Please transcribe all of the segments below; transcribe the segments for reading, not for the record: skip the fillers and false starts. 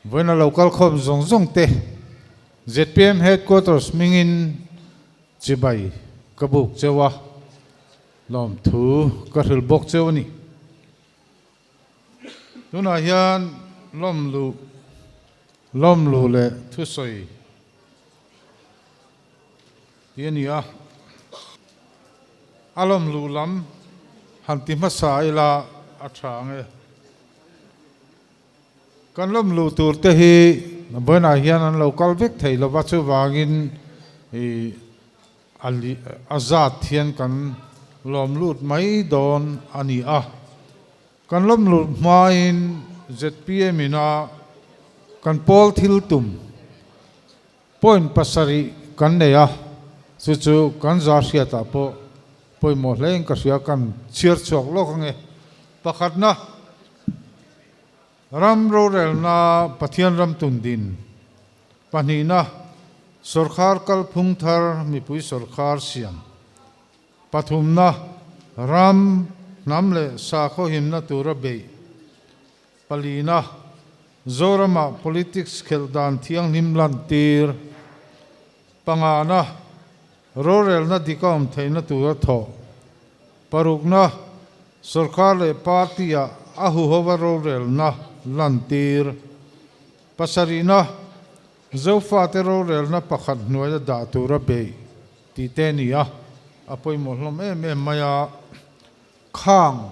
Vawiin a lo kal khawm zawng zawng te zpm Headquarters hmingin chibai ka buk cheu a, lawmthu ka hrilh bawk cheu a ni. Tunah hian lawmluh lawmluh leh thusawi tih a ni a, a lawmluh lam han ti hmasa ila a tha ang e. Kan lawmluh tur te hi vawiinah hian an lo kal vek thei lova chuvangin ih a zat hian kan lawm lut mai dawn a ni a. Kan lawmluh hmain zpm ina kan pawl thil tum point pasarih kan nei a, chu chu kan za hriatah pawh pawimawh hlein ka hria kan chhiar chhuak lawk ange. Pakhatna. Ram rorelna Pathian ram tun din pahnihna sawrkhar kalphung thar mipui sawrkhar siam pathumna ram hnam leh sakhaw himna tura beih palina Zoramah politics khelh dan thianghlim lantir pangana rorelna dik a awm theihna tura thawh Parukna, Sorkar leh party-ah a huhova rorelna lantir. Pasarihna, Zofate rorelna pakhat hnuaia dah tura beih tih te ni a, a pawimawh hlawm em em mai a. Khang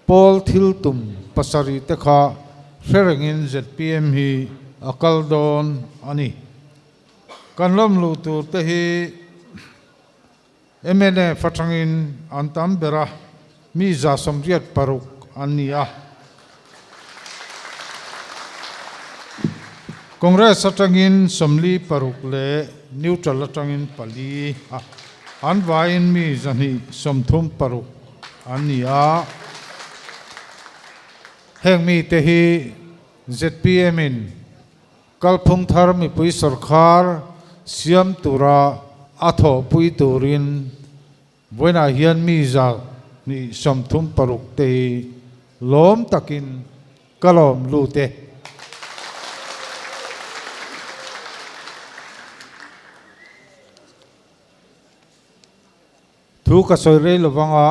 pawl thil tum pasarih te kha hre rengin zpm hi a kal dawn a ni. Kan lawmluh tur te hi. Mnf atangin an tam ber a, mi 86 an ni a. Congress atangin 46 leh Neutral atangin pali a, an vaiin mi 236 an ni a. Heng mite hi zpm in Kalphung thar mipui sawrkhar siam tura a thawhpui turin vawiinah hian mi 236 te hi lawm takin ka lawm lut e. Thu ka sawi rei lovang a.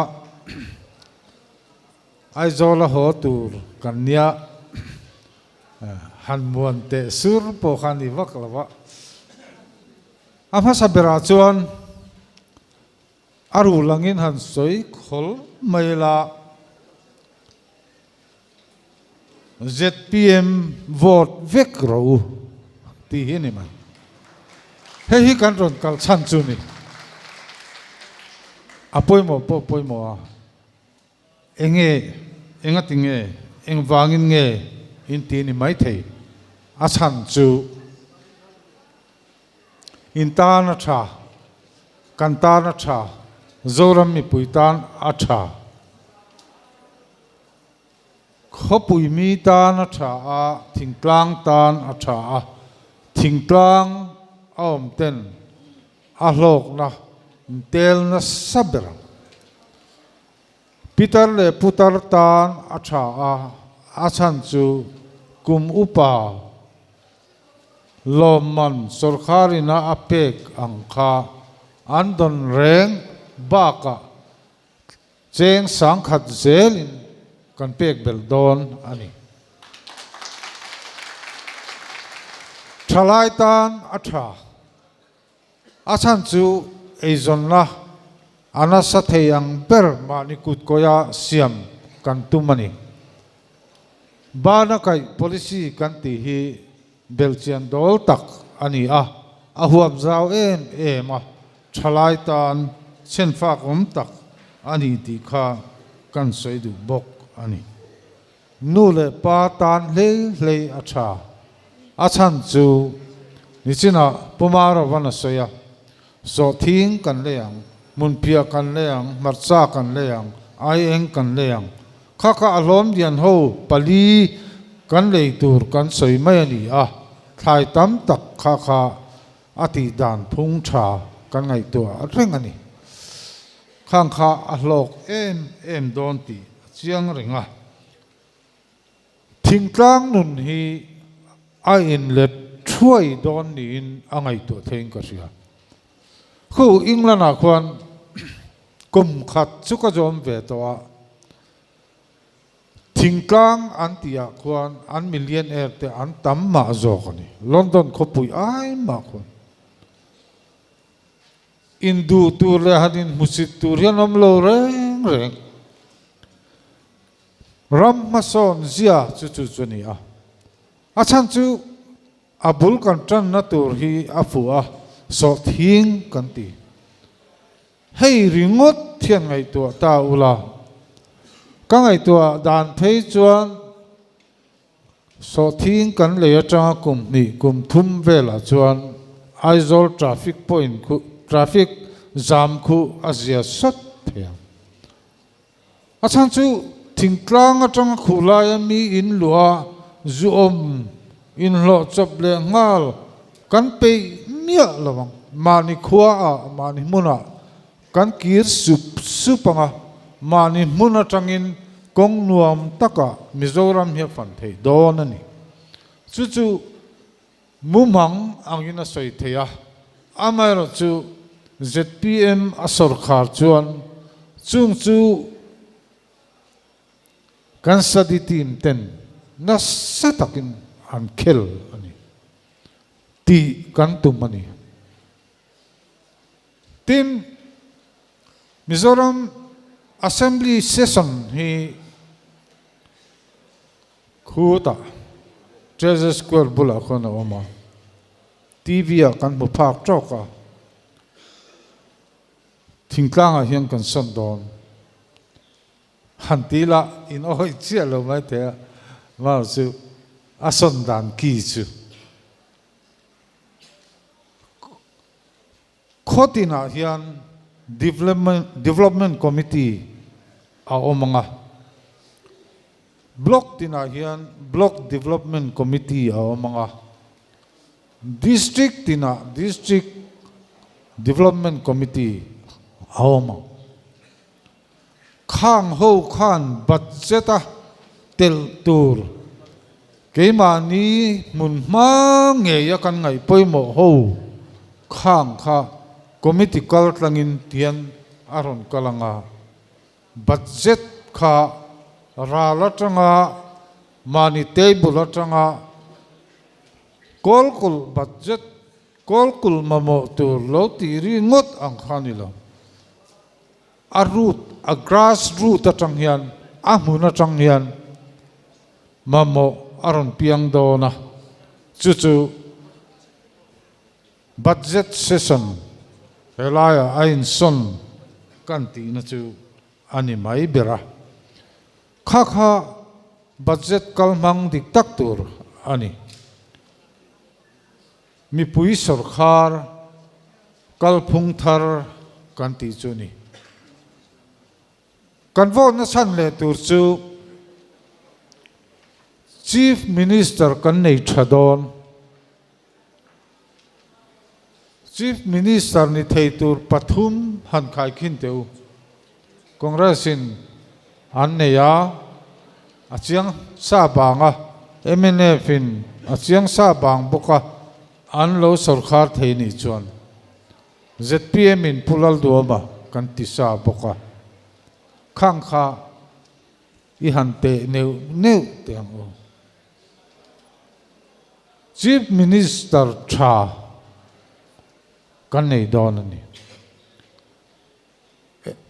Aizawl a haw tur kan nia han muan teh sur pawh kha a ni vak lo a. A hmasa berah chuan a rul angin han sawi khawl mai la, zpm vote vek rawh u tih hi a ni mai. Hei hi kan rawn kal chhan chu ni. A pawimawh pawh pawimawh a. Enge, engati nge, engvangin nge in ti ni maithei? A chhan chu in tan a tha, kan tan a tha, Zoram mipui tan a tha, khawpui mi tan a tha a, thingtlang tan a tha a, thingtlang a awm ten a hlawkna tel nasa ber ang. Pitar leh putar tan a tha a, a chhan chu kum upa lawmman sawrkharina a pek ang kha an dawn reng bakah cheng sangkhat zelin kan pek belh dawn a ni. Thalai tan a tha. A chhan chu eizawnna a nasa thei ang ber mahni kutkawia siam kan tum a ni. Bana kaih policy kan tih hi belhchian dawl tak a ni a, a huap zau em em a, thalai tan chhenfak awm tak a ni tih kha kan sawi duh bawk a ni. Nu leh pa tan hlei hlei a tha. A chhan chu nichinah Pu Marovan a sawi a, Sawhthing kan lei ang, hmunphiah kan lei ang, hmarcha kan lei ang, aieng kan lei ang. Kha kha a hlawm lian ho pali kan lei tur kan sawi mai a ni a, thlai tam tak kha kha a tih dan phung tha kan ngaihtuah reng a ni. Khang kha a hlawk em em dawn tih a chiang reng a. Thingtlang nun hi A inlet thuai dawn niin a ngaihtuah theiin ka hria. Khu England-ah khuan kum khat chu ka zawm ve tawh a, thingtlang an tihah khuan an millionaire te an tam mah zawk a ni, London khawpui ai mah khuan. Induh tur leh han inhmusit tur hian awm lo reng reng. Ram hmasawn zia chu chu chu a ni a. A chhan chu a bul kan tanna tur hi a fuh a, sawhthing kan ti. Hei ringawt hian ngaihtuah ta ula, ka ngaihtuah dan phei chuan sawhthing kan lei atanga kum hnih kum thum velah chuan Aizawl traffic point khu traffic jam khu a zia sawt thei ang. A chhan chu thingtlang atanga khuh laia mi in luah a, zu awm, inhlawh chawp leh nghal kan peih miah lo ang. Mahni khua ah, mahni hmun ah kan kir sup sup ang a, mahni hmun atangin kawng nuam takah Mizoram hi a fan thei dawn a ni. Chu chu Mumang angin a sawi thei a, amaherawhchu zpm a sawrkhar chuan chung chu kan study team ten nasa takin an khel a ni tih kan tum a ni. Tin, Mizoram Assembly Session hi Khutah Treasure Square bulah khuan a awm a, TV ah kan hmu phak tawk a, thingtlangah hian kan sawn dawn. Han ti la in awih chiah lo mai thei a, mar chu a sawn dan ki chu. Khaw tinah hian Development Committee a awm ang a, Block tinah hian Block Development Committee a awm ang a, District tinah District Development Committee a awm ang. Khang ho khan budget a telh tur keimahni hmun hma ngei a kan ngaih pawimawh ho khang kha committee kal tlangin tian a rawn kal ang a, budget kha ral atanga mahni table atanga kawlkulh budget kawlkulh mamawh tur lo tih ri ngawt ang kha a ni lo. A root, a grass root atang hian, a hmun atang hian mamawh a rawn piang dawn a, chu chu budget session helaiah a insawn kan tihna chu a ni mai ber a. Kha kha budget kalhmang dik tak tur a ni. Mipui sawrkhar kalphung thar kan tih chu ni. Kan vote na chhan leh tur chu Chief Minister kan nei tha dawn. Chief Minister ni thei tur pathum han khaikhin teh u. Congress in an nei a, a chiang sa bang a, mnf in a chiang sa bang bawk a, an lo sawrkhar thei nih chuan zpm in Pu Lalduama kan ti sa bawk a, khang kha i han teh neuh neuh teh ang u. Chief Minister tha kan nei dawn a ni.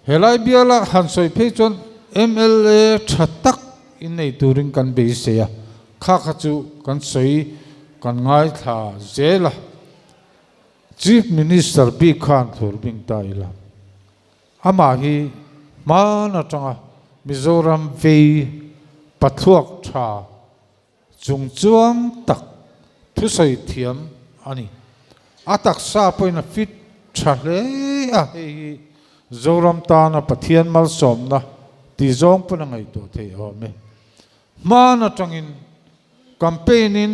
Helai biala han sawi phei chuan mla tha tak in nei turin kan beisei a, kha kha chu kan sawi kan ngaithla zel a, Chief Minister bik khan thur bing ta ila, amah hi hman atanga Mizoram vei pathluak tha Chung chuang tak thusawi thiam a ni. A taksa pawhin a fit tha hle a, hei hi Zoram tana Pathian malsawmna tih zawng pawn a ngaihtuah theih awm e. Hman atangin campaign in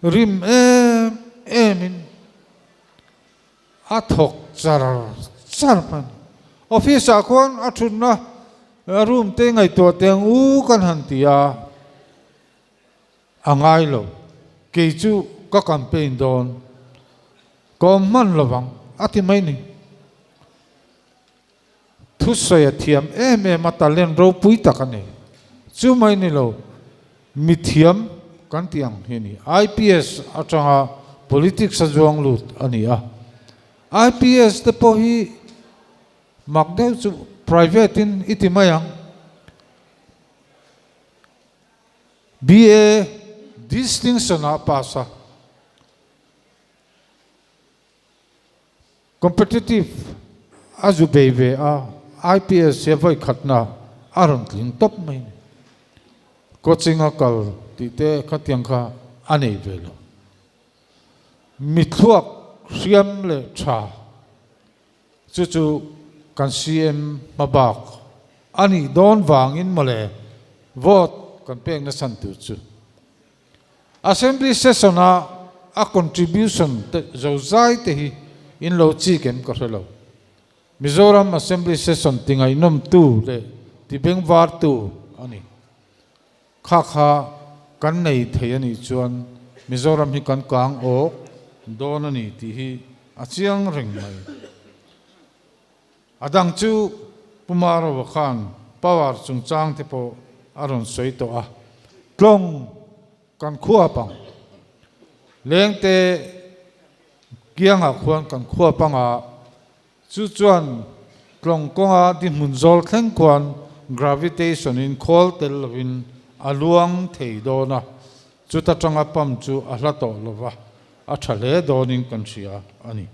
rim em em in a thawk char char mai a ni. Office ah khuan a thutna room te ngaihtuah teh ang u kan han ti a, a ngai lo. Kei chu ka campaign dawn, ka awm hman lovang a ti mai ni. Thusawi a thiam em em a, talent ropui tak a nei. Chu mai ni lo, mi thiam kan tih ang hi a ni. IPS atanga politics a zuang lut a ni a. IPS te pawh hi mak deuh chu private in i ti mai ang. BA distinction ah pass a. Competitive a zu bei ve a, IPS hi a vawi khatna a rawn tling tawp mai ni. Coaching a kal tih te khatiang kha a nei ve lo. Mi thluak hriam leh tha chu chu kan CM hmabak a nih dawn vangin mawle vote kan pek nasan tur chu. Assembly session a a contribution te zozai te hi in lo chik em ka hre lo. Mizoram Assembly session ti ngaihnawm tu leh ti bengvar tu a ni. Kha kha kan nei thei a nih chuan Mizoram hi kan kang awk dawn a ni tih hi a chiang reng mai. A dang chu Pu Marova khan power chungchang te pawh a rawn sawi tawh a, tlawng kan khuap ang. Lengte kiangah khuan kan khuap ang a, chu chuan tlawng kawnga dihmun zawl thleng khuan gravitation in khawl tel lovin a luang thei dawn a, chuta tanga pump chu a hla tawh lova, a tha hle dawnin kan hria a ni.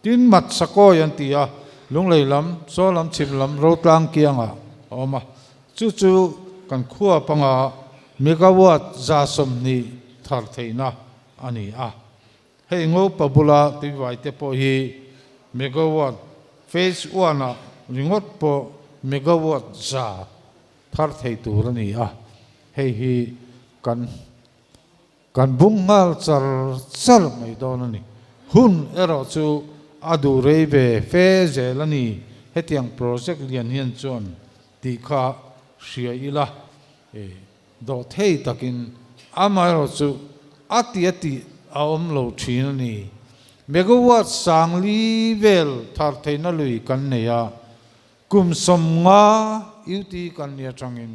Tin, mat sakawi an ti a, Lunglei lam, Chaw lam, Chhim lam, Rotlang kiangah a awm a. Chu chu kan khua panga megawatt 120 thar theihna a ni a. Hei Ngopa bula tuivai te pawh hi megawatt phase one-ah ringawt pawh megawatt 100 thar thei tur a ni a. Hei hi kan. Kan bung nghal char char mai dawn a ni. Hun erawh chu a duh rei ve fe zel a ni. Hetiang project lian hian chuan tih kha hria ila e dawh thei takin amaherawh chu a ti a tih a awm lo thin a ni. Megawatt 4000 vel thar theihna lui kan nei a, kum 50 UT kan ni atangin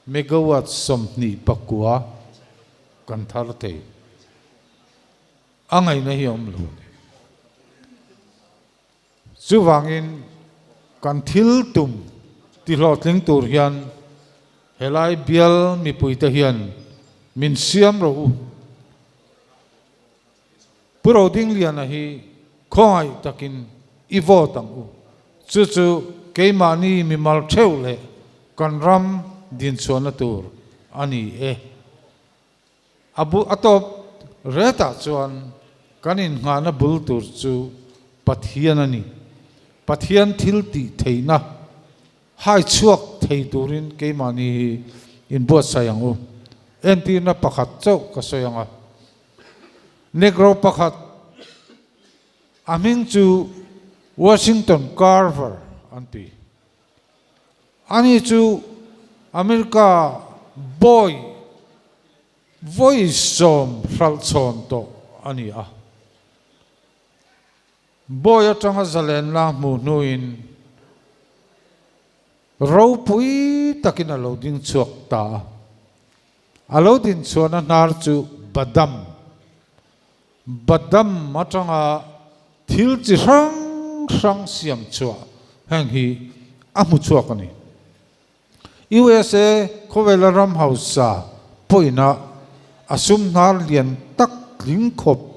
Megawatt 29 kan thar thei. A ngaihna hi a awm lo a ni. Chuvangin kan thil tum tihlawhtling tur hian helai bial mipuite hian min siam rawh u. Pu Rodingliana hi khawngaih takin i vote ang u. Chu chu keimahni mimal theuh leh kan ram dinchhuahna tur a ni e. A bu a tawp retah chuan kan innghahna bul tur chu Pathian a ni. Pathian thil tih theihna hai chhuak thei turin keimahni hi inbuatsaih ang u. Entirna pakhat chauh ka sawi ang a. Negro pakhat a hming chu Washington Carver an ti. Ani chu America bawi vawi sawm hralhchhawn tawh a ni a. Bawi atanga zalenna hmuh hnuin ropui takin a lo ding chhuak ta a. A lo din chhuahna hnar chu Badam, Badam atanga thil chi hrang hrang siam chhuah heng hi a hmu chhuak a ni. USA khawvela ram hausa pawhina a sum hnar lian tak tling khawp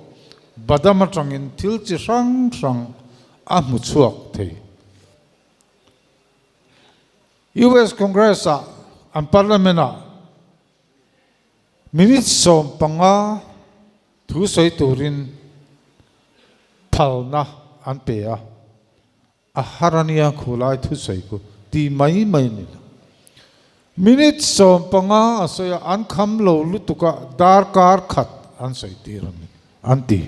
Badam atangin thil chi hrang hrang a hmu chhuak thei. US Congress ah an parliament ah minute 15 thu sawi turin phalna an pe a, a har a nia khulai thu sawi ku ti mai mai a ni lo. Minute 15 a sawi a, an kham lo lutuk a, darkar khat an sawi tir a ni an ti.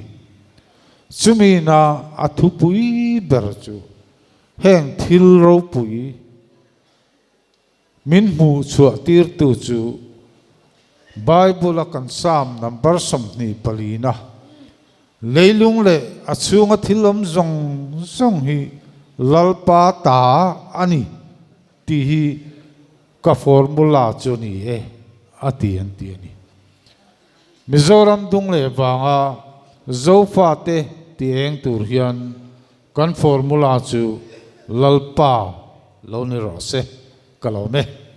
Chumi na a thupui ber chu Heng thil ropui min hmuh chhuah tirtu chu Bible a kan Psalm number 24 na leilung leh a chhunga thil awm zawng zawng hi Lalpa ta a ni tih hi ka formula chu ni e a ti an ti a ni. Mizoram dung leh vanga Zofate ti eng tur hian kan formula chu Lalpa lo ni rawh se ka lo me.